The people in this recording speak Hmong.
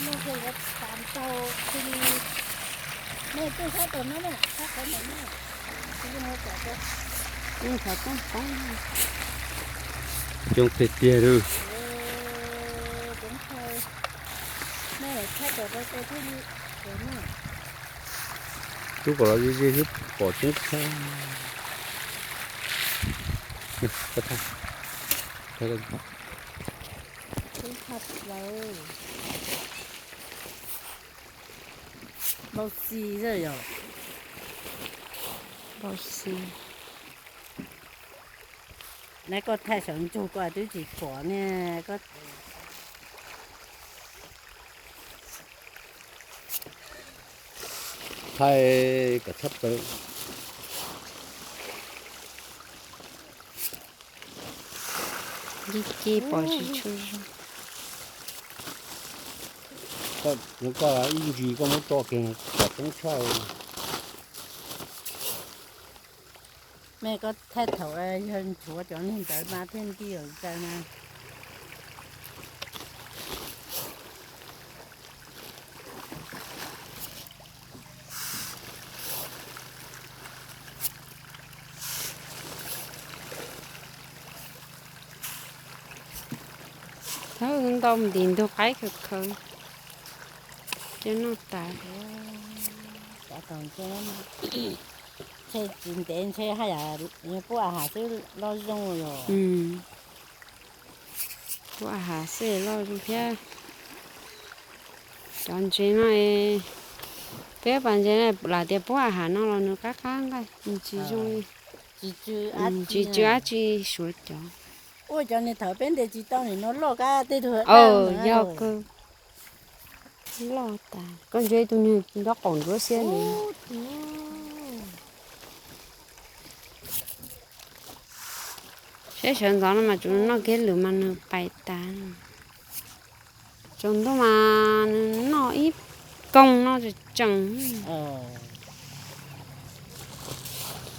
Mus ntau, nej twb sab tom no na, sab qhov ntawm no. Coob tiag tiag li. Rub kom los ze ze thiab pom coob tshaj. Npau xi yom. Npau xi. Neb koj thaij sawv ntsug koj twb tsis pom ne. Thaij kom tshaj plaws. Ci ci pom tsis tshua zoo. Koj ib ntsis koj muab tso kiag pom coob tshaj. Mej koj thaij thaum yawg nchuav cov neeg ntawd mas thiaj nti ntawd na. Thawb ntau ntim ntug qaib khaws khaws coj noj tas. Ntshe tsis ntev ntshe haj yam pub a has xwb loj zoo yom. Pub a has xwb loj zoo thiab. Cov ntses no, peb pas ntses lam tias pub a has no los nws qab qab nqaij, nws tsis zoo li. Tsis tsw dab tsi suav cov. Ua cov niag thaum peb ntes tsis tau nim no loj kab tej tug. Yog kawg. Loj tas, koj ntsia tus niag nraub qaum ntsuab xiab ntawd. Saib sawv ntxov no mas tsuas noj kiag lwm mas nws pais tas. Tsaus ntuj mas nws noj ib koog no tseem tseem.